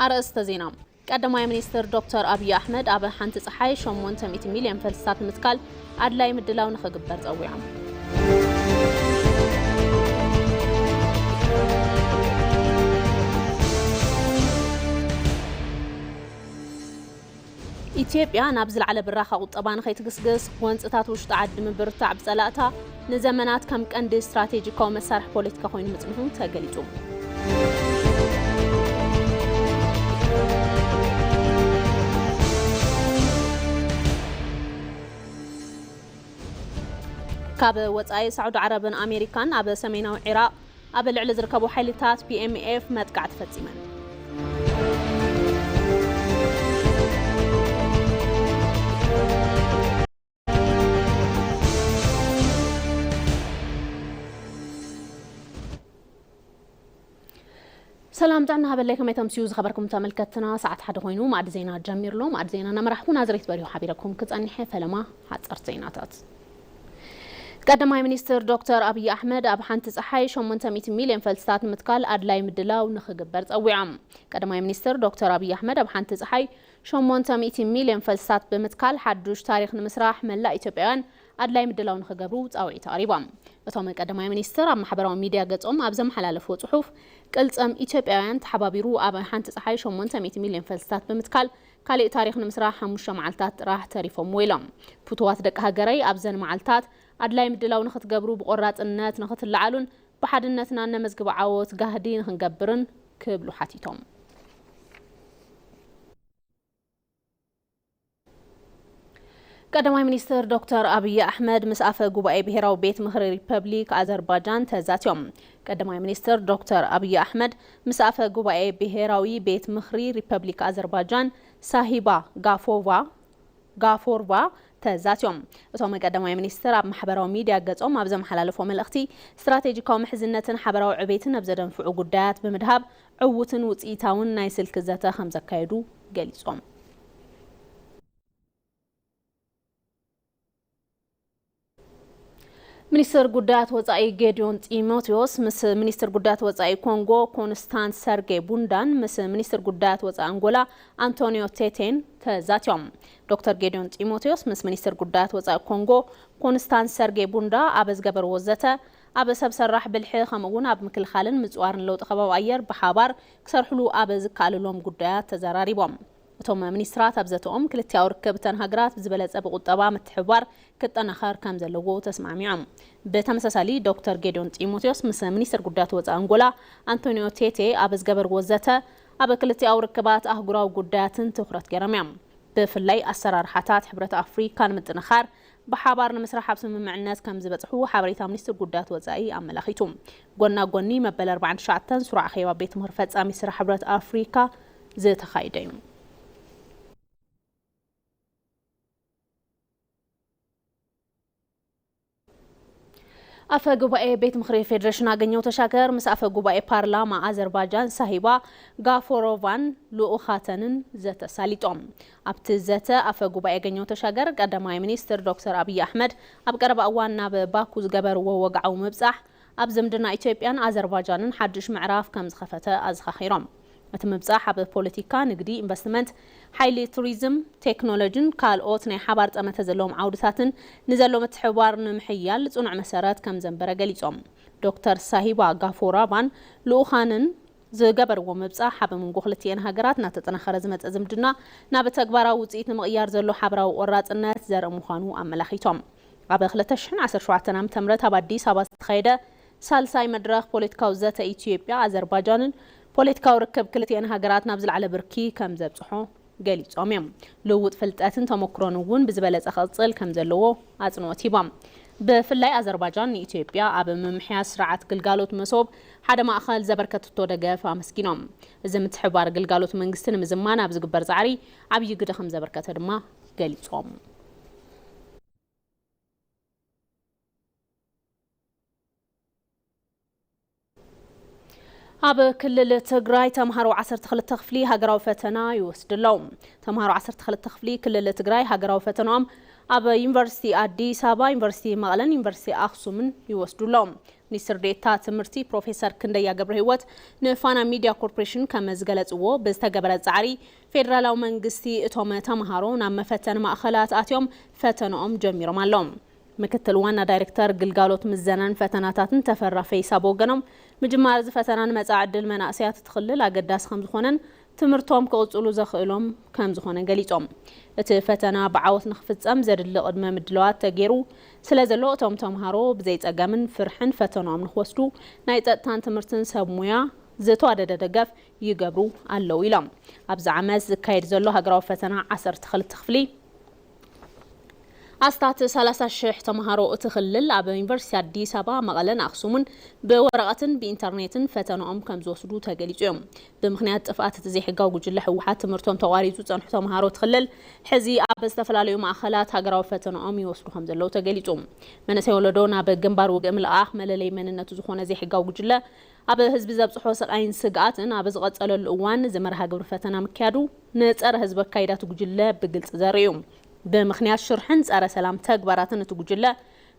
ኣርእስተ ዜና። ቀዳማይ ሚኒስትር ዶክተር ኣብይ ኣሕመድ ኣብ ሓንቲ ፀሓይ ሸሞንተ ሚእቲ ሚልዮን ፈልስታት ንምትካል ኣድላይ ምድላው ንኽግበር ጸዊዖም። ኢትዮጵያ ናብ ዝለዓለ ብራኸ ቁጠባ ንኸይትግስግስ፣ ጎንፅታት ውሽጢ ዓዲ ምብርታዕ ብፀላእታ ንዘመናት ከም ቀንዲ ስትራቴጂካዊ መሳርሒ ፖለቲካ ኮይኑ ምፅንሑ ተገሊፁ። ካብ ወጻኢ፣ ሳዑዲ ዓረብን ኣሜሪካን ኣብ ሰሜናዊ ዒራቕ ኣብ ልዕሊ ዝርከቡ ሓይልታት ፒ ኤም ኤፍ መጥቃዕቲ ፈጺመን። ሰላም ጥዕና ሃበለይ፣ ከመይ ተምስዩ ዝኸበርኩም ተመልከትና? ሰዓት ሓደ ኮይኑ ማዕዲ ዜና ጀሚርሎ። ማዕዲ ዜና እናመራሕኩ ናዝሬት በሪሁ ሓቢረኩም ክጸንሐ ፈለማ ሓጸርቲ ዜናታት። ቀዳማይ ሚኒስትር ዶክተር ኣብይ ኣሕመድ ኣብ ሓንቲ ጸሓይ ሸሞንተ ሚእቲ ሚልዮን ፈልስታት ንምትካል ኣድላይ ምድላው ንኽግበር ጸዊዖም። ቀዳማይ ሚኒስትር ዶክተር ኣብይ ኣሕመድ ኣብ ሓንቲ ጸሓይ ሸሞንተ ሚእቲ ሚልዮን ፈልስታት ብምትካል ሓዱሽ ታሪኽ ንምስራሕ መላእ ኢትዮጵያውያን ኣድላይ ምድላው ንኽገብሩ ጻውዒት ኣቕሪቦም። እቶም ቀዳማይ ሚኒስትር ኣብ ማሕበራዊ ሚድያ ገጾም ኣብ ዘመሓላለፍዎ ጽሑፍ፣ ቅልጽም ኢትዮጵያውያን ተሓባቢሩ ኣብ ሓንቲ ጸሓይ ሸሞንተ ሚእቲ ሚልዮን ፈልስታት ብምትካል ካሊእ ታሪኽ ንምስራሕ ሓሙሽተ መዓልታት ጥራሕ ተሪፎምዎ ኢሎም። ፍቱዋት ደቂ ሃገረይ፣ ኣብዘን መዓልታት ኣድላይ ምድላው ንኽትገብሩ ብቆራጽነት ንኽትለዓሉን ብሓድነትና እነመዝግቦ ዓወት ጋህዲ ንኽንገብርን ክብሉ ሓቲቶም። ቀዳማይ ሚኒስትር ዶክተር ኣብይ ኣሕመድ ምስ ኣፈ ጉባኤ ብሄራዊ ቤት ምኽሪ ሪፐብሊክ ኣዘርባጃን ተዛትዮም። ቀዳማይ ሚኒስትር ዶክተር ኣብይ ኣሕመድ ምስ ኣፈ ጉባኤ ብሄራዊ ቤት ምኽሪ ሪፐብሊክ ኣዘርባጃን ሳሂባ ጋፎቫ ጋፎርቫ ተዛትዮም። እቶም ቀዳማይ ሚኒስትር ኣብ ማሕበራዊ ሚድያ ገጾም ኣብ ዘመሓላለፎ መልእኽቲ፣ ስትራቴጂካዊ ምሕዝነትን ሓበራዊ ዕቤትን ኣብ ዘደንፍዑ ጉዳያት ብምድሃብ ዕዉትን ውጽኢታውን ናይ ስልኪ ዘተ ከም ዘካየዱ ገሊጾም። ሚኒስትር ጉዳያት ወጻኢ ጌዲዮን ጢሞቴዎስ ምስ ሚኒስትር ጉዳያት ወጻኢ ኮንጎ ኮንስታንስ ሰርጌ ቡንዳን ምስ ሚኒስትር ጉዳያት ወጻኢ ኣንጎላ ኣንቶኒዮ ቴቴን ተዛትዮም። ዶክተር ጌዲዮን ጢሞቴዎስ ምስ ሚኒስትር ጉዳያት ወጻኢ ኮንጎ ኮንስታንስ ሰርጌ ቡንዳ ኣብ ዝገበርዎ ዘተ፣ ኣብ ሰብ ሰራሕ ብልሒ ከምኡ እውን ኣብ ምክልኻልን ምጽዋርን ለውጢ ከባቢ ኣየር ብሓባር ክሰርሕሉ ኣብ ዝከኣልሎም ጉዳያት ተዘራሪቦም። እቶም ሚኒስትራት ኣብ ዘተኦም፣ ክልቲኣዊ ርክብ እተን ሃገራት ብዝበለጸ ብቁጠባ ምትሕብባር ክጠናኸር ከም ዘለዎ ተስማዕሚዖም። ብተመሳሳሊ፣ ዶክተር ጌዲዮን ጢሞቴዎስ ምስ ሚኒስትር ጉዳያት ወጻኢ ኣንጎላ ኣንቶኒዮ ቴቴ ኣብ ዝገበርዎ ዘተ፣ ኣብ ክልቲኣዊ ርክባት ኣህጉራዊ ጉዳያትን ትኹረት ገይሮም እዮም። ብፍላይ ኣሰራርሓታት ሕብረት ኣፍሪካ ንምጥንኻር ብሓባር ንምስራሕ ኣብ ስምምዕነት ከም ዝበጽሑ ሓበሬታ ሚኒስትር ጉዳያት ወጻኢ ኣመላኺቱ። ጎና ጎኒ መበል ኣርባዓን ትሽዓተን ስሩዕ ኣኼባ ቤት ምኽሪ ፈጻሚ ስራሕ ሕብረት ኣፍሪካ ዝተኻየደ እዩ። ኣፈ ጉባኤ ቤት ምኽሪ ፌዴሬሽን ኣገኘው ተሻገር ምስ ኣፈ ጉባኤ ፓርላማ ኣዘርባጃን ሳሂባ ጋፎሮቫን ልኡኻተንን ዘተ ኣሳሊጦም። ኣብቲ ዘተ ኣፈ ጉባኤ ኣገኘው ተሻገር ቀዳማይ ሚኒስትር ዶክተር ኣብይ ኣሕመድ ኣብ ቀረባ እዋን ናብ ባኩ ዝገበርዎ ወግዓዊ ምብጻሕ ኣብ ዝምድና ኢትዮጵያን ኣዘርባጃንን ሓድሽ ምዕራፍ ከም ዝኸፈተ ኣዘኻኺሮም። እቲ ምብጻሕ ኣብ ፖለቲካ፣ ንግዲ፣ ኢንቨስትመንት፣ ሓይሊ፣ ቱሪዝም፣ ቴክኖሎጂን ካልኦት ናይ ሓባር ጠመተ ዘለዎም ዓውድታትን ንዘሎ ምትሕብባር ንምሕያል ጽኑዕ መሰረት ከም ዘንበረ ገሊጾም። ዶክተር ሳሂባ ጋፎራቫን ልኡኻንን ዝገበርዎ ምብጻሕ ኣብ መንጎ ክልቲኤን ሃገራት እናተጠናኸረ ዝመጸ ዝምድና ናብ ተግባራዊ ውጽኢት ንምቕያር ዘሎ ሓበራዊ ቆራጽነት ዘርኢ ምዃኑ ኣመላኺቶም። ኣብ ክልተ ሽሕን ዓሰርተ ሸውዓተን ዓመተ ምህረት ኣብ ኣዲስ ኣበባ ዝተኻየደ ሳልሳይ መድረኽ ፖለቲካዊ ዘተ ኢትዮጵያ ኣዘርባጃንን ፖለቲካዊ ርክብ ክልቲኤን ሃገራት ናብ ዝለዓለ ብርኪ ከም ዘብጽሖ ገሊጾም እዮም። ልውውጥ ፍልጠትን ተመክሮን እውን ብዝበለጸ ክቕጽል ከም ዘለዎ ኣጽንኦት ሂቦም። ብፍላይ ኣዘርባጃን ንኢትዮጵያ ኣብ ምምሕያሽ ስርዓት ግልጋሎት መሶብ ሓደ ማእኸል ዘበርከተቶ ደገፍ ኣመስጊኖም። እዚ ምትሕብባር ግልጋሎት መንግስቲ ንምዝማን ኣብ ዝግበር ጻዕሪ ዓብዪ ግደ ከም ዘበርከተ ድማ ገሊጾም። ኣብ ክልል ትግራይ ተምሃሮ ዓሰርተ ክልተ ክፍሊ ሃገራዊ ፈተና ይወስዱ ኣለዉ። ተምሃሮ ዓሰርተ ክልተ ክፍሊ ክልል ትግራይ ሃገራዊ ፈተናኦም ኣብ ዩኒቨርሲቲ ኣዲስ ኣበባ፣ ዩኒቨርሲቲ መቐለን ዩኒቨርሲቲ ኣኽሱምን ይወስዱ ኣለዉ። ሚኒስትር ዴኤታ ትምህርቲ ፕሮፌሰር ክንደያ ገብረህይወት ንፋና ሚድያ ኮርፖሬሽን ከም ዝገለፅዎ፣ ብዝተገበረ ፃዕሪ ፌዴራላዊ መንግስቲ እቶም ተምሃሮ ናብ መፈተኒ ማእኸላት ኣትዮም ፈተንኦም ጀሚሮም ኣለዉ። ምክትል ዋና ዳይሬክተር ግልጋሎት ምዘናን ፈተናታትን ተፈራ ፈይሳ ብወገኖም፣ ምጅማር እዚ ፈተና ንመጻኢ ዕድል መናእሰያት እቲ ክልል ኣገዳሲ ከምዝኾነን ትምህርቶም ክቕጽሉ ዘኽእሎም ከምዝኾነ ገሊጾም። እቲ ፈተና ብዓወት ንኽፍጸም ዘድሊ ቅድመ ምድላዋት ተገይሩ ስለ ዘሎ፣ እቶም ተምሃሮ ብዘይጸገምን ፍርሕን ፈተንኦም ንኽወስዱ ናይ ጸጥታን ትምህርትን ሰብ ሙያ ዝተዋደደ ደገፍ ይገብሩ ኣለዉ ኢሎም። ኣብዚ ዓመት ዝካየድ ዘሎ ሃገራዊ ፈተና ዓሰርተ ክልተ ክፍሊ ኣስታት ሰላሳ ሽሕ ተምሃሮ እቲ ክልል ኣብ ዩኒቨርሲቲ ኣዲስ ኣበባ፣ መቐለን ኣክሱምን ብወረቐትን ብኢንተርኔትን ፈተንኦም ከም ዝወስዱ ተገሊጹ እዮም። ብምኽንያት ጥፍኣት እቲ ዘይሕጋዊ ጉጅለ ህወሓት ትምህርቶም ተቋሪጹ ዝጸንሑ ተምሃሮ እቲ ክልል፣ ሕዚ ኣብ ዝተፈላለዩ ማእኸላት ሃገራዊ ፈተንኦም ይወስዱ ከም ዘለዉ ተገሊጹ። መንእሰይ ወለዶ ናብ ግንባር ውግእ ምልኣኽ መለለይ መንነቱ ዝኾነ ዘይሕጋዊ ጉጅለ፣ ኣብ ህዝቢ ዘብጽሖ ስቓይን ስግኣትን ኣብ ዝቐጸለሉ እዋን፣ እዚ መርሃ ግብሪ ፈተና ምክያዱ ንጸረ ህዝቢ ኣካይዳት ጉጅለ ብግልጺ ዘርኢ እዩ። ብምኽንያት ሽርሕን ጸረ ሰላም ተግባራትን እቲ ጉጅለ፣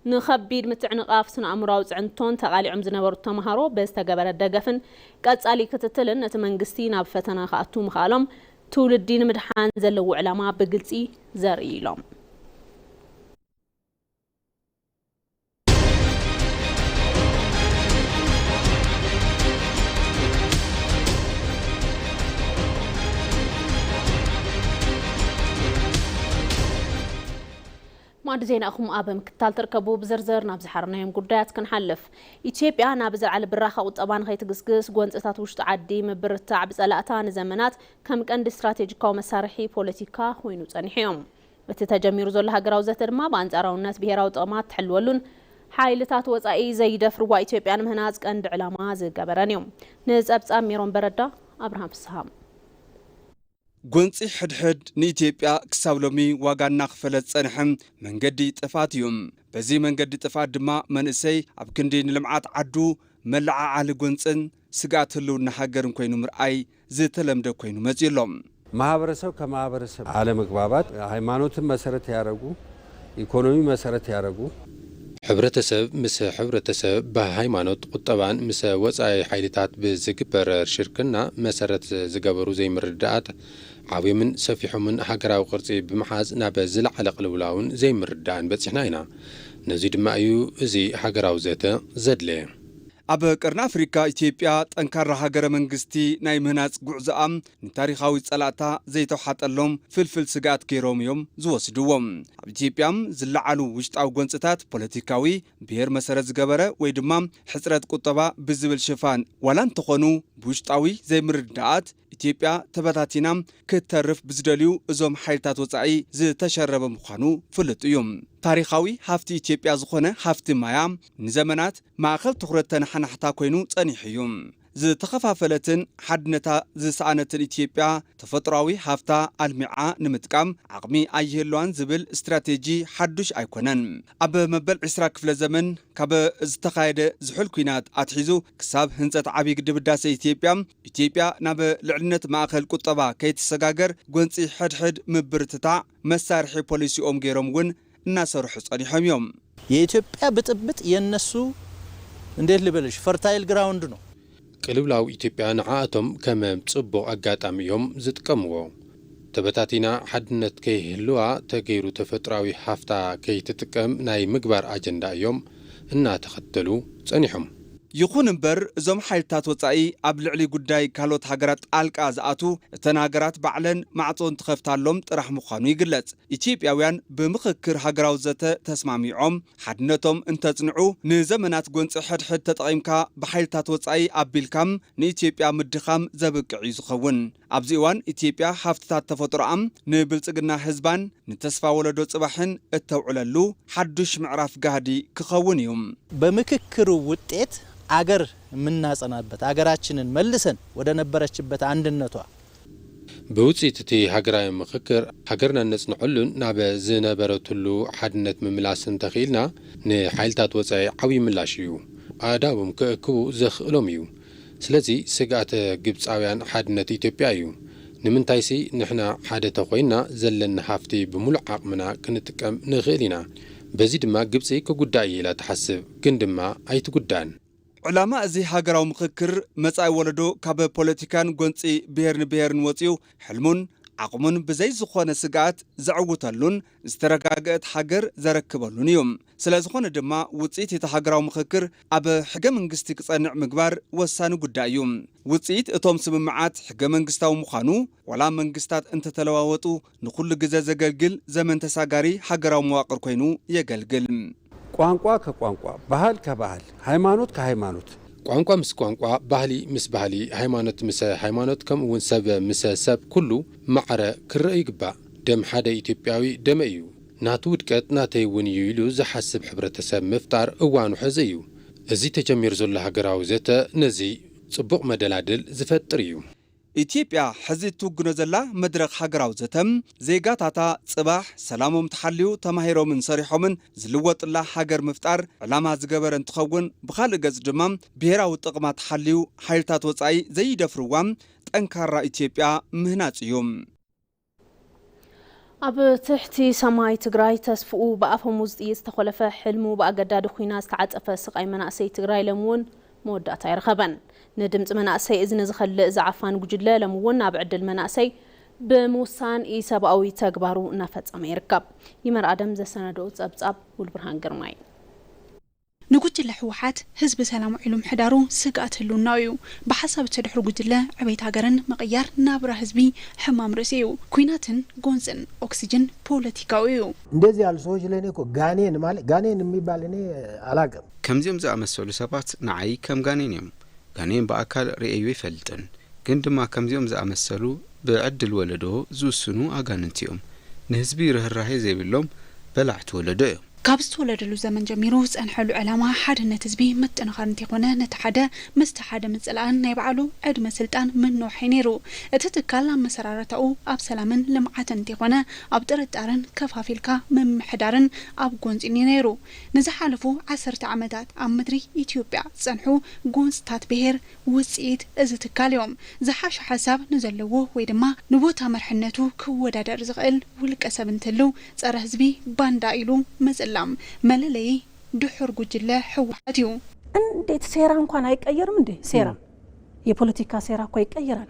ንኸቢድ ምትዕንቓፍ ስነ ኣእምሮኣዊ ጽዕንቶን ተቓሊዖም ዝነበሩ ተምሃሮ ብዝተገበረ ደገፍን ቀጻሊ ክትትልን፣ እቲ መንግስቲ ናብ ፈተና ክኣቱ ምኽኣሎም ትውልዲ ንምድሓን ዘለዎ ዕላማ ብግልጺ ዘርኢ ኢሎም። ማዕዲ ዜናኹም ኣብ ምክትታል ትርከቡ። ብዝርዝር ናብ ዝሓረናዮም ጉዳያት ክንሓልፍ። ኢትዮጵያ ናብ ዝለዓለ ብራኸ ቁጠባ ንኸይትግስግስ፣ ጎንፅታት ውሽጢ ዓዲ ምብርታዕ ብፀላእታ ንዘመናት ከም ቀንዲ ስትራቴጂካዊ መሳርሒ ፖለቲካ ኮይኑ ጸኒሑ እዩ። እቲ ተጀሚሩ ዘሎ ሃገራዊ ዘተ ድማ ብኣንጻራውነት ብሄራዊ ጥቕማት ትሕልወሉን ሓይልታት ወጻኢ ዘይደፍርዋ ኢትዮጵያ ንምህናጽ ቀንዲ ዕላማ ዝገበረን እዩ። ንጸብጻብ ሜሮን በረዳ፣ ኣብርሃም ፍስሃ። ጎንጺ ሕድሕድ ንኢትዮጵያ ክሳብ ሎሚ ዋጋ እናኸፈለ ዝጸንሐ መንገዲ ጥፋት እዩ። በዚ መንገዲ ጥፋት ድማ መንእሰይ ኣብ ክንዲ ንልምዓት ዓዱ መለዓዓሊ ጎንጽን ስግኣት ህልውና ሃገርን ኮይኑ ምርኣይ ዝተለምደ ኮይኑ መጺኡ ኣሎ። ማህበረሰብ ከማህበረሰብ አለመግባባት፣ ሃይማኖትን መሰረት ያደረጉ፣ ኢኮኖሚ መሰረት ያደረጉ፣ ሕብረተሰብ ምስ ሕብረተሰብ ብሃይማኖት፣ ቁጠባን ምስ ወጻኢ ሓይልታት ብዝግበር ሽርክና መሰረት ዝገበሩ ዘይምርድዳኣት ዓብዮምን ሰፊሖምን ሃገራዊ ቅርጺ ብምሓዝ ናብ ዝለዓለ ቅልውላውን ዘይምርድዳእን በጺሕና ኢና። ነዚ ድማ እዩ እዚ ሃገራዊ ዘተ ዘድለየ። ኣብ ቀርኒ ኣፍሪካ ኢትዮጵያ ጠንካራ ሃገረ መንግስቲ ናይ ምህናጽ ጉዕዞኣ ንታሪኻዊ ጸላእታ ዘይተውሓጠሎም ፍልፍል ስግኣት ገይሮም እዮም ዝወስድዎ። ኣብ ኢትዮጵያ ዝለዓሉ ውሽጣዊ ጎንጽታት ፖለቲካዊ ብሔር መሰረት ዝገበረ ወይ ድማ ሕጽረት ቁጠባ ብዝብል ሽፋን ዋላ እንተኾኑ፣ ብውሽጣዊ ዘይምርድዳኣት ኢትዮጵያ ተበታቲና ክትተርፍ ብዝደልዩ እዞም ሓይልታት ወጻኢ ዝተሸረበ ምዃኑ ፍሉጥ እዩ። ታሪኻዊ ሃፍቲ ኢትዮጵያ ዝኾነ ሃፍቲ ማያ ንዘመናት ማእኸል ትኹረት ተነሓናሕታ ኮይኑ ጸኒሑ እዩ። ዝተኸፋፈለትን ሓድነታ ዝሰኣነትን ኢትዮጵያ፣ ተፈጥሮኣዊ ሃፍታ ኣልሚዓ ንምጥቃም ዓቕሚ ኣይህልዋን ዝብል ስትራቴጂ ሓዱሽ ኣይኮነን። ኣብ መበል ዕስራ ክፍለ ዘመን ካብ ዝተኻየደ ዝሑል ኲናት ኣትሒዙ ክሳብ ህንጸት ዓብዪ ግድብ ህዳሴ ኢትዮጵያ፣ ኢትዮጵያ ናብ ልዕልነት ማእከል ቁጠባ ከይትሰጋገር ጎንጺ ሕድሕድ ምብርትታዕ መሳርሒ ፖሊሲኦም ገይሮም እውን እናሰርሑ ጸኒሖም እዮም። የኢትዮጵያ ብጥብጥ የነሱ፣ እንዴት ልበልሽ፣ ፈርታይል ግራውንድ ነው። ቅልውላው ኢትዮጵያ ንዓኣቶም ከም ጽቡቕ ኣጋጣሚ እዮም ዝጥቀምዎ። ተበታቲና ሓድነት ከይህልዋ ተገይሩ ተፈጥሮኣዊ ሃፍታ ከይትጥቀም ናይ ምግባር ኣጀንዳ እዮም እናተኸተሉ ጸኒሖም። ይኹን እምበር፣ እዞም ሓይልታት ወጻኢ ኣብ ልዕሊ ጉዳይ ካልኦት ሃገራት ጣልቃ ዝኣትዉ፣ እተን ሃገራት ባዕለን ማዕጾ እንትኸፍታሎም ጥራሕ ምዃኑ ይግለጽ። ኢትዮጵያውያን ብምኽክር ሃገራዊ ዘተ ተስማሚዖም ሓድነቶም እንተጽንዑ፣ ንዘመናት ጎንጺ ሕድሕድ ተጠቒምካ ብሓይልታት ወጻኢ ኣቢልካም ንኢትዮጵያ ምድኻም ዘብቅዕ እዩ ዝኸውን። ኣብዚ እዋን ኢትዮጵያ ሃፍትታት ተፈጥሮኣም ንብልጽግና ህዝባን ንተስፋ ወለዶ ጽባሕን እተውዕለሉ ሓዱሽ ምዕራፍ ጋህዲ ክኸውን እዩ። በምክክሩ ውጤት አገር የምናጸናበት፣ አገራችንን መልሰን ወደ ነበረችበት አንድነቷ። ብውጽኢት እቲ ሃገራዊ ምኽክር፣ ሃገርና እነጽንዐሉን ናብ ዝነበረትሉ ሓድነት ምምላስን እንተኽኢልና፣ ንሓይልታት ወጻኢ ዓብዪ ምላሽ እዩ። ኣእዳዎም ክእክቡ ዘኽእሎም እዩ። ስለዚ፣ ስግኣት ግብጻውያን ሓድነት ኢትዮጵያ እዩ። ንምንታይሲ፣ ንሕና ሓደ ተኾይንና፣ ዘለና ሃፍቲ ብምሉእ ዓቕምና ክንጥቀም ንኽእል ኢና። በዚ ድማ ግብጺ ክጉዳእ እየ ኢላ ትሓስብ፣ ግን ድማ ኣይትጉዳእን። ዕላማ እዚ ሃገራዊ ምኽክር፣ መጻኢ ወለዶ ካብ ፖለቲካን ጎንጺ ብሄር ንብሄርን ወጺኡ፣ ሕልሙን ዓቕሙን ብዘይ ዝኾነ ስግኣት ዘዕውተሉን ዝተረጋገአት ሃገር ዘረክበሉን እዩ። ስለ ዝኾነ ድማ፣ ውጽኢት እቲ ሃገራዊ ምኽክር ኣብ ሕገ መንግስቲ ክጸንዕ ምግባር ወሳኒ ጉዳይ እዩ። ውጽኢት እቶም ስምምዓት ሕገ መንግስታዊ ምዃኑ፣ ዋላ መንግስታት እንተተለዋወጡ፣ ንኹሉ ግዘ ዘገልግል ዘመን ተሳጋሪ ሃገራዊ መዋቕር ኮይኑ የገልግል። ቋንቋ ከቋንቋ፣ ባህል ከባህል፣ ሃይማኖት ከሃይማኖት። ቋንቋ ምስ ቋንቋ፣ ባህሊ ምስ ባህሊ፣ ሃይማኖት ምስ ሃይማኖት፣ ከምኡ እውን ሰብ ምስ ሰብ፣ ኩሉ ማዕረ ክረአ ይግባእ። ደም ሓደ ኢትዮጵያዊ ደመይ እዩ። ናቱ ውድቀት ናተይ እውን እዩ ኢሉ ዝሓስብ ሕብረተሰብ ምፍጣር እዋኑ ሕዚ እዩ። እዚ ተጀሚሩ ዘሎ ሃገራዊ ዘተ ነዚ ጽቡቕ መደላድል ዝፈጥር እዩ። ኢትዮጵያ ሕዚ እትውግኖ ዘላ መድረኽ ሃገራዊ ዘተ፣ ዜጋታታ ጽባሕ ሰላሞም ተሓልዩ ተማሂሮምን ሰሪሖምን ዝልወጥላ ሃገር ምፍጣር ዕላማ ዝገበረ እንትኸውን፣ ብኻልእ ገጽ ድማ ብሄራዊ ጥቕማ ተሓልዩ ሓይልታት ወጻኢ ዘይደፍርዋ ጠንካራ ኢትዮጵያ ምህናጽ እዩ። ኣብ ትሕቲ ሰማይ ትግራይ ተስፍኡ ብኣፈሙዝ ጥይት ዝተኾለፈ፣ ሕልሙ ብኣገዳዲ ኹናት ዝተዓጸፈ ስቓይ መናእሰይ ትግራይ ሎሚ እውን መወዳእታ ኣይረኸበን። ንድምፂ መናእሰይ እዝኒ ዝኸልእ ዝዓፋን ጉጅለ ሎሚ እውን ኣብ ዕድል መናእሰይ ብምውሳን ኢሰብኣዊ ተግባሩ እናፈጸመ ይርከብ። ይመር ኣደም ዘሰናደኦ ጸብጻብ ውልብርሃን ግርማይ። ንጉጅለ ህወሓት ህዝቢ ሰላም ውዒሉ ምሕዳሩ ስግኣት ህልውናኡ እዩ። ብሓሳብ እቲ ድሑር ጉጅለ ዕቤት ሃገርን ምቕያር ናብራ ህዝቢ ሕማም ርእሲ እዩ። ኲናትን ጎንፅን ኦክስጅን ፖለቲካዊ እዩ። እንደዚህ ያሉ ሰዎች ለእኔ እኮ ጋኔን ማለት፣ ጋኔን የሚባል እኔ አላቅም። ከምዚኦም ዝኣመሰሉ ሰባት ንዓይ ከም ጋኔን እዮም። ጋኔን ብኣካል ርእየዮ ኣይፈልጥን፣ ግን ድማ ከምዚኦም ዝኣመሰሉ ብዕድል ወለዶ ዝውስኑ ኣጋንንቲ እዮም። ንህዝቢ ርህራሄ ዘይብሎም በላዕቲ ወለዶ እዮም። ካብ ዝተወለደሉ ዘመን ጀሚሩ ዝጸንሐሉ ዕላማ ሓድነት ህዝቢ ምጥንኻር እንተይኮነ፣ ነቲ ሓደ ምስቲ ሓደ ምጽላእን ናይ ባዕሉ ዕድመ ስልጣን ምንዋሕን ነይሩ። እቲ ትካል ኣመሰራርታኡ ኣብ ሰላምን ልምዓትን እንተይኮነ፣ ኣብ ጥርጣርን ከፋፊልካ ምምሕዳርን ኣብ ጎንጺን እዩ ነይሩ። ንዝሓለፉ ዓሰርተ ዓመታት ኣብ ምድሪ ኢትዮጵያ ዝጸንሑ ጎንጽታት ብሄር ውጽኢት እዚ ትካል እዮም። ዝሓሸ ሓሳብ ንዘለዎ ወይ ድማ ንቦታ መርሕነቱ ክወዳደር ዝኽእል ውልቀ ሰብ እንትህልው፣ ጸረ ህዝቢ ባንዳ ኢሉ ምጽላም መለለዪ ድሑር ጉጅለ ህወሓት እዩ። እንዴት ሴራ እንኳን አይቀየርም እንዴ? ሴራ፣ የፖለቲካ ሴራ እኮ ይቀየራል።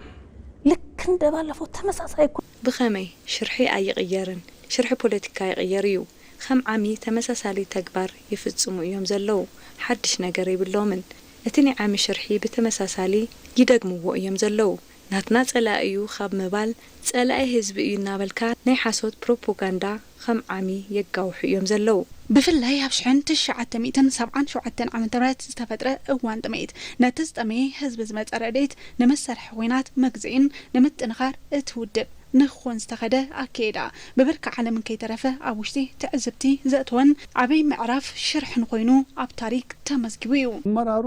ልክ እንደ ባለፈው ተመሳሳይ እኮ። ብኸመይ ሽርሒ ኣይቕየርን? ሽርሒ ፖለቲካ ይቕየር እዩ። ከም ዓሚ ተመሳሳሊ ተግባር ይፍጽሙ እዮም ዘለዉ። ሓድሽ ነገር የብሎምን። እቲ ናይ ዓሚ ሽርሒ ብተመሳሳሊ ይደግምዎ እዮም ዘለዉ። ናትና ጸላኢ እዩ ካብ ምባል፣ ጸላኢ ህዝቢ እዩ እናበልካ ናይ ሓሶት ፕሮፖጋንዳ ከም ዓሚ የጋውሑ እዮም ዘለዉ። ብፍላይ ኣብ ሽሕን ትሽዓተ ሚእትን ሰብዓን ሸውዓተን ዓመተ ምህረት ዝተፈጥረ እዋን ጥሜት፣ ነቲ ዝጠመየ ህዝቢ ዝመጸ ረድኤት ንመሳርሒ ኲናት መግዝኢን ንምጥንኻር እቲ ውድብ ንክኾን ዝተኸደ ኣካይዳ፣ ብብርኪ ዓለምን ከይተረፈ ኣብ ውሽጢ ትዕዝብቲ ዘእተወን ዓብይ ምዕራፍ ሽርሕን ኮይኑ ኣብ ታሪክ ተመዝጊቡ እዩ። አመራሩ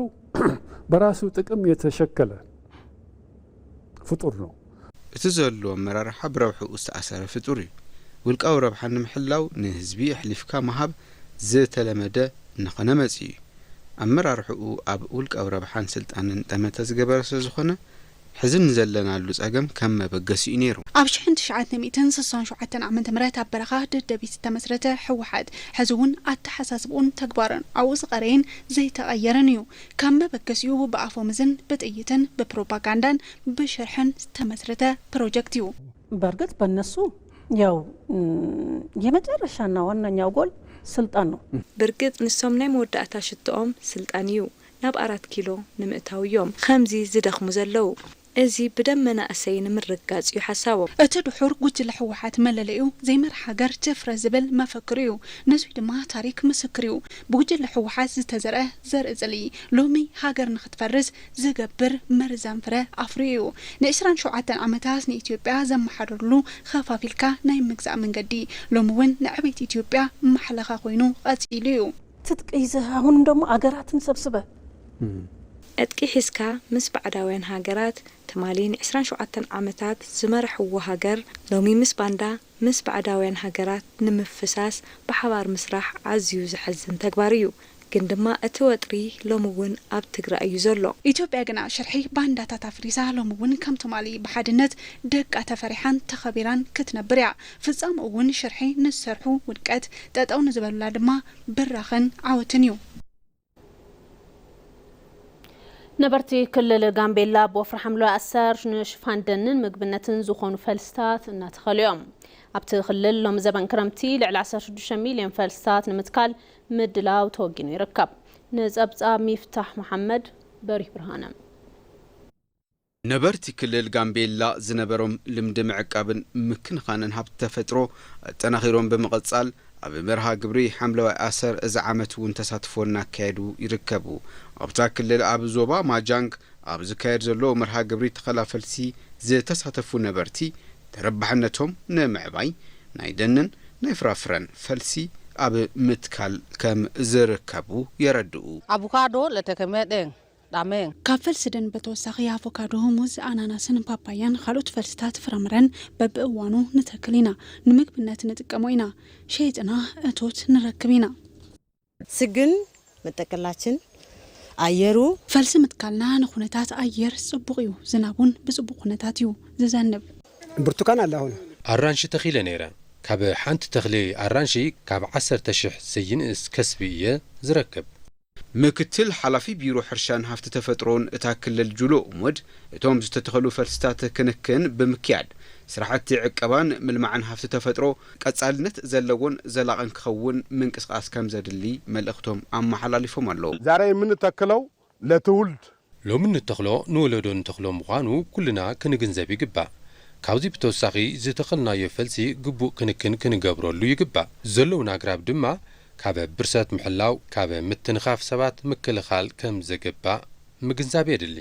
በራሱ ጥቅም የተሸከለ ፍጡር ነው። እቲ ዘሎ ኣመራርሓ ብረብሕኡ ዝተኣሰረ ፍጡር እዩ። ውልቃዊ ረብሓ ንምሕላው ንህዝቢ ኣሕሊፍካ ምሃብ ዝተለመደ እናኾነ መጺኡ እዩ። ኣመራርሕኡ ኣብ ውልቃዊ ረብሓን ስልጣንን ጠመተ ዝገበረ ስለ ዝኾነ፣ ሕዚ ንዘለናሉ ጸገም ከም መበገሲኡ ነይሩ። ኣብ ሽሕን ትሽዓተ ሚእትን ስሳን ሸውዓተን ዓመተ ምህረት ኣብ በረኻ ደደቢት ዝተመስረተ ህወሓት፣ ሕዚ እውን ኣተሓሳስብኡን ተግባሩን ኣብኡ ዝቐረየን ዘይተቐየረን እዩ። ካብ መበገሲኡ ብኣፎምዝን ብጥይትን ብፕሮፓጋንዳን ብሽርሕን ዝተመስረተ ፕሮጀክት እዩ። በእርግጥ በእነሱ ያው፣ ም፣ የመጨረሻና ዋነኛው ጎል ስልጣን ነው። ብርግጽ ንሶም ናይ መወዳእታ ሽቶኦም ስልጣን እዩ። ናብ ኣራት ኪሎ ንምእታው እዮም ከምዚ ዝደኽሙ ዘለዉ። እዚ ብደም መናእሰይ ንምርጋጽ እዩ ሓሳቦም። እቲ ድሑር ጉጅለ ህወሓት መለለዩ ዘይመርሒ ሃገር ጭፍረ ዝብል መፈክሩ እዩ። ነዙይ ድማ ታሪክ ምስክር እዩ። ብጉጅለ ህወሓት ዝተዘርአ ዘርኢ ጽልኢ ሎሚ ሃገር ንክትፈርስ ዝገብር መርዛም ፍረ ኣፍርዩ እዩ። ንዕስራን ሸውዓተን ዓመታት ንኢትዮጵያ ዘመሓደርሉ ኸፋፊልካ ናይ ምግዛእ መንገዲ ሎሚ እውን ንዕቤት ኢትዮጵያ ማሕለኻ ኮይኑ ቀጺሉ እዩ። ትጥቂ ይዘህ አሁንም ደግሞ አገራትን ሰብስበ እም። ዕጥቂ ሒዝካ ምስ ባዕዳውያን ሃገራት ትማሊ ንዕስራን ሸውዓተን ዓመታት ዝመርሕዎ ሃገር ሎሚ ምስ ባንዳ ምስ ባዕዳውያን ሃገራት ንምፍሳስ ብሓባር ምስራሕ ኣዝዩ ዘሐዝን ተግባር እዩ። ግን ድማ እቲ ወጥሪ ሎሚ እውን ኣብ ትግራይ እዩ ዘሎ። ኢትዮጵያ ግና ሽርሒ ባንዳታት ኣፍሪሳ ሎሚ እውን ከም ትማሊ ብሓድነት ደቃ ተፈሪሓን ተኸቢራን ክትነብር እያ። ፍጻምኡ እውን ሽርሒ ንዝሰርሑ ውድቀት፣ ጠጠው ንዝበሉላ ድማ ብራኸን ዓወትን እዩ። ነበርቲ ክልል ጋምቤላ ብወፍሪ ሓምለዋይ ኣሰር ንሽፋን ደንን ምግብነትን ዝኾኑ ፈልስታት እናተኸሉ እዮም። ኣብቲ ክልል ሎሚ ዘበን ክረምቲ ልዕሊ ዓሰርተ ሽዱሽተ ሚልዮን ፈልስታት ንምትካል ምድላው ተወጊኑ ይርከብ። ንጸብጻብ ሚፍታሕ መሓመድ፣ በሪህ ብርሃነ። ነበርቲ ክልል ጋምቤላ ዝነበሮም ልምዲ ምዕቃብን ምክንኻንን ሃብቲ ተፈጥሮ ኣጠናኺሮም ብምቕጻል፣ ኣብ መርሃ ግብሪ ሓምለዋይ ኣሰር እዚ ዓመት እውን ተሳትፎ እናካየዱ ይርከቡ። ኣብታ ክልል ኣብ ዞባ ማጃንግ ኣብ ዝካየድ ዘሎ መርሃ ግብሪ ተኸላ ፈልሲ ዝተሳተፉ ነበርቲ፣ ተረባሕነቶም ንምዕባይ ናይ ደንን ናይ ፍራፍረን ፈልሲ ኣብ ምትካል ከም ዝርከቡ የረድኡ። ኣቮካዶ ለተከመደን ዳመን። ካብ ፈልሲ ደን በተወሳኺ ኣቮካዶ፣ ሙዝ፣ ኣናናስን ፓፓያን ካልኦት ፈልስታት ፍራምረን በብእዋኑ ንተክል ኢና። ንምግብነት ንጥቀሞ ኢና። ሸይጥና እቶት ንረክብ ኢና። ስግን መጠቀላችን ኣየሩ። ፈልሲ ምትካልና ንኩነታት ኣየር ጽቡቕ እዩ። ዝናብ እውን ብጽቡቕ ኩነታት እዩ ዝዘንብ። ብርቱካን ኣለ ኣሁን። ኣራንሺ ተኺለ ነይረ። ካብ ሓንቲ ተኽሊ ኣራንሺ ካብ ዓሰርተ ሽሕ ዘይንእስ ከስቢ እየ ዝረክብ። ምክትል ሓላፊ ቢሮ ሕርሻን ሃፍቲ ተፈጥሮን እታ ክልል ጁሎ ኡሙድ፣ እቶም ዝተተኸሉ ፈልስታት ክንክን ብምክያድ፣ ስራሕቲ ዕቀባን ምልማዕን ሃፍቲ ተፈጥሮ ቀጻልነት ዘለዎን ዘላቕን ክኸውን ምንቅስቓስ ከም ዘድሊ መልእኽቶም ኣመሓላሊፎም ኣለዉ። ዛሬ የምንተክለው ለትውልድ። ሎሚ ንተኽሎ ንወለዶ ንተኽሎ ምዃኑ ኩልና ክንግንዘብ ይግባእ። ካብዚ ብተወሳኺ ዝተኸልናዮ ፈልሲ ግቡእ ክንክን ክንገብረሉ ይግባእ። ዘለዉና ኣግራብ ድማ ካብ ብርሰት ምሕላው፣ ካብ ምትንኻፍ ሰባት ምክልኻል ከም ዘገባእ ምግንዛብ የድሊ።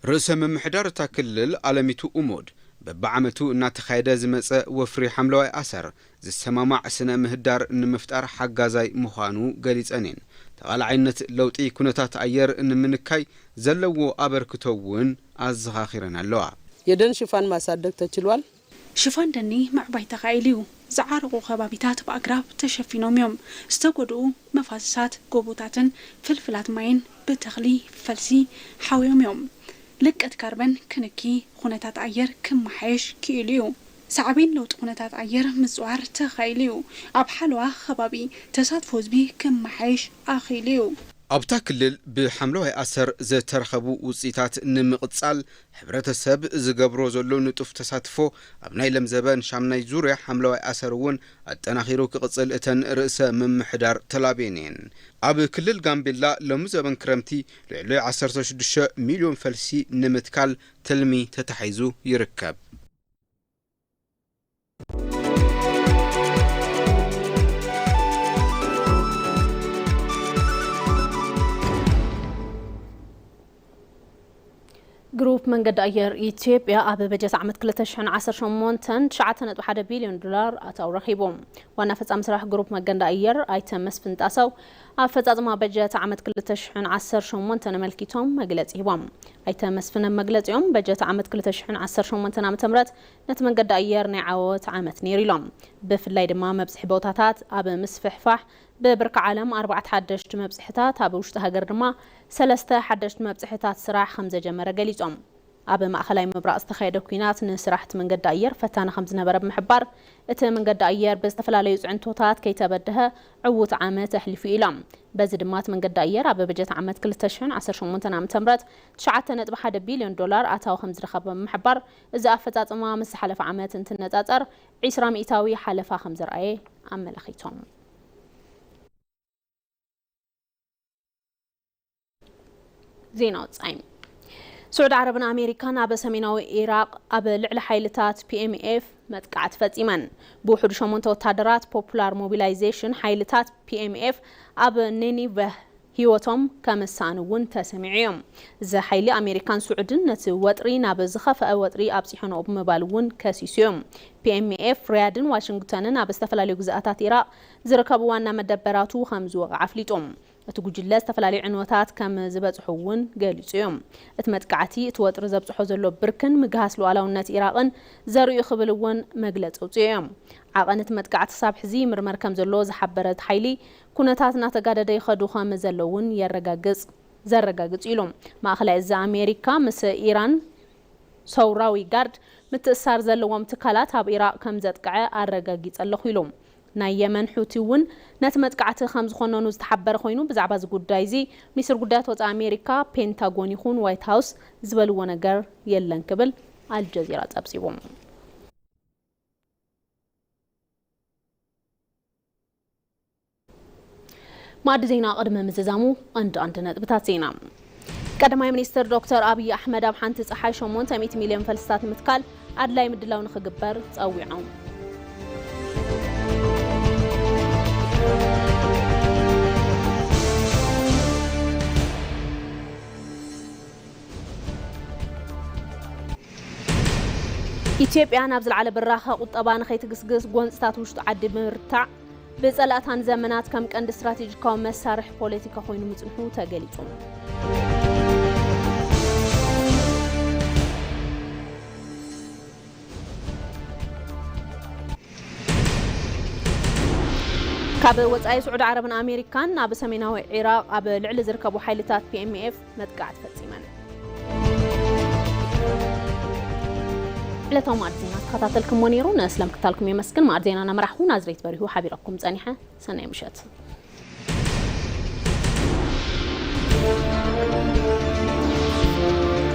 ርእሰ ምምሕዳር እታ ክልል ኣለሚቱ ኡሞድ፣ በብዓመቱ እናተኻየደ ዝመጸ ወፍሪ ሓምለዋይ ኣሰር ዝሰማማዕ ስነ ምህዳር ንምፍጣር ሓጋዛይ ምዃኑ ገሊጸን እየን። ተቓላዓይነት ለውጢ ኩነታት ኣየር ንምንካይ ዘለዎ ኣበርክቶ እውን ኣዘኻኺረን ኣለዋ። የደን ሽፋን ማሳደግ ተችሏል። ሽፋን ደኒ ምዕባይ ተኻኢሉ እዩ። ዝዓረቑ ከባቢታት ብኣግራብ ተሸፊኖም እዮም። ዝተጎድኡ መፋስሳት፣ ጎቦታትን ፍልፍላት ማይን ብተኽሊ ፈልሲ ሓውዮም እዮም። ልቀት ካርበን ክንኪ ኩነታት ኣየር ክመሓየሽ ክኢሉ እዩ። ሳዕቤን ለውጢ ኩነታት ኣየር ምጽዋር ተኻኢሉ እዩ። ኣብ ሓለዋ ከባቢ ተሳትፎ ህዝቢ ክመሓየሽ ኣኽኢሉ እዩ። ኣብታ ክልል ብሓምለዋይ ኣሰር ዝተረኸቡ ውፅኢታት ንምቕጻል ሕብረተሰብ ዝገብሮ ዘሎ ንጡፍ ተሳትፎ ኣብ ናይ ለምዘበን ሻምናይ ዙርያ ሓምለዋይ ኣሰር እውን ኣጠናኺሩ ክቕጽል እተን ርእሰ ምምሕዳር ተላብየን እየን። ኣብ ክልል ጋምቤላ ሎሚ ዘበን ክረምቲ ልዕሊ ዓሰርተ ሽዱሽተ ሚልዮን ፈልሲ ንምትካል ትልሚ ተታሒዙ ይርከብ። ግሩፕ መንገዲ ኣየር ኢትዮጵያ ኣብ በጀት ዓመት ክልተ ሽሕን ዓሰርተ ሸሞንተን ትሽዓተ ነጥቢ ሓደ ቢልዮን ዶላር ኣታዊ ረኺቡ። ዋና ፈጻሚ ስራሕ ግሩፕ መንገዲ ኣየር ኣይተ መስፍን ጣሰው ኣፈጻጽማ በጀት ዓመት ክልተ ሽሕን ዓሰርተ ሸሞንተን ኣመልኪቶም መግለጺ ሂቦም። ኣይተ መስፍን ኣብ መግለጺኦም በጀት ዓመት ክልተ ሽሕን ዓሰርተ ሸሞንተን ዓመተ ምህረት ነቲ መንገዲ ኣየር ናይ ዓወት ዓመት ነይሩ ኢሎም። ብፍላይ ድማ መብጽሒ ቦታታት ኣብ ምስፍሕፋሕ ብብርኪ ዓለም ኣርባዕተ ሓደሽቲ መብጽሕታት፣ ኣብ ውሽጢ ሃገር ድማ ሰለስተ ሓደሽቲ መብጽሕታት ስራሕ ከም ዘጀመረ ገሊጾም። ኣብ ማእኸላይ ምብራቕ ዝተኻየደ ኲናት ንስራሕቲ መንገዲ ኣየር ፈታኒ ከም ዝነበረ ብምሕባር፣ እቲ መንገዲ ኣየር ብዝተፈላለዩ ፅዕንቶታት ከይተበደሀ ዕዉት ዓመት ኣሕሊፉ ኢሎም። በዚ ድማ እቲ መንገዲ ኣየር ኣብ በጀት ዓመት ክልተ ሽሕን ዓሰርተ ሸሞንተን ዓመተ ምህረት ትሽዓተ ነጥቢ ሓደ ቢልዮን ዶላር ኣታዊ ከም ዝረኸበ ብምሕባር፣ እዚ ኣፈፃፅማ ምስ ዝሓለፈ ዓመት እንትነፃፀር ዒስራ ሚእታዊ ሓለፋ ከም ዘርኣየ ኣመላኺቶም። ዜና ወጻኢ። ስዑዲ ዓረብን ኣሜሪካን ኣብ ሰሜናዊ ኢራቕ ኣብ ልዕሊ ሓይልታት ፒኤምኤፍ መጥቃዕቲ ፈጺመን። ብውሕዱ ሸሞንተ ወታደራት ፖፑላር ሞቢላይዜሽን ሓይልታት ፒኤምኤፍ ኣብ ኔኒቨህ ህይወቶም ከምሳኑ እውን ተሰሚዑ እዩ። እዚ ሓይሊ ኣሜሪካን ስዑድን ነቲ ወጥሪ ናብ ዝኸፍአ ወጥሪ ኣብጺሖንኦ ብምባል እውን ከሲሱ እዩ። ፒኤምኤፍ ሪያድን ዋሽንግተንን ኣብ ዝተፈላለዩ ግዝኣታት ኢራቕ ዝርከቡ ዋና መደበራቱ ከም ዝወቕዐ ኣፍሊጡ። እቲ ጉጅለ ዝተፈላለዩ ዕንወታት ከም ዝበፅሑ እውን ገሊፁ እዮም። እቲ መጥቃዕቲ እቲ ወጥሪ ዘብፅሖ ዘሎ ብርክን ምግሃስ ሉዓላውነት ኢራቕን ዘርእዩ ክብል እውን መግለፂ ኣውፅኡ እዮም። ዓቐን እቲ መጥቃዕቲ ክሳብ ሕዚ ይምርመር ከም ዘሎ ዝሓበረ እቲ ሓይሊ፣ ኩነታት እናተጋደደ ይኸዱ ከም ዘለዉ እውን የረጋግፅ ዘረጋግፅ ኢሉ። ማእኸላይ እዚ ኣሜሪካ ምስ ኢራን ሰውራዊ ጋርድ ምትእሳር ዘለዎም ትካላት ኣብ ኢራቕ ከም ዘጥቅዐ ኣረጋጊጸ ኣለኹ ኢሉ። ናይ የመን ሑቲ እውን ነቲ መጥቃዕቲ ከም ዝኾነኑ ዝተሓበረ ኮይኑ፣ ብዛዕባ እዚ ጉዳይ እዚ ሚኒስትር ጉዳያት ወጻኢ ኣሜሪካ፣ ፔንታጎን ይኹን ዋይት ሃውስ ዝበልዎ ነገር የለን ክብል ኣልጀዚራ ጸብጺቡ። ማዕዲ ዜና ቅድሚ ምዝዛሙ፣ ኣንድ ኣንድ ነጥብታት ዜና። ቀዳማይ ሚኒስትር ዶክተር ኣብይ ኣሕመድ ኣብ ሓንቲ ፀሓይ ሸሞንተ ሚእቲ ሚልዮን ፈልስታት ንምትካል ኣድላይ ምድላው ንኽግበር ጸዊዖም። ኢትዮጵያ ናብ ዝለዓለ ብራኸ ቁጠባ ንኸይትግስግስ ጎንፅታት ውሽጢ ዓዲ ምርታዕ ብፀላእታን ዘመናት ከም ቀንዲ ስትራቴጂካዊ መሳርሒ ፖለቲካ ኮይኑ ምፅንሑ ተገሊፁ። ካብ ወፃኢ ስዑዲ ዓረብን ኣሜሪካን ናብ ሰሜናዊ ዒራቕ ኣብ ልዕሊ ዝርከቡ ሓይልታት ፒ ኤም ኤፍ መጥቃዕቲ ፈፂመን። ዕለታዊ ማዕድ ዜና ዝተኸታተልኩሞ ነይሩ። ንስለ ምክታልኩም የመስግን። ማዕድ ዜና እናመራሕኹ ናዝሬት በሪሁ ሓቢረኩም ጸኒሐ። ሰናይ ምሸት።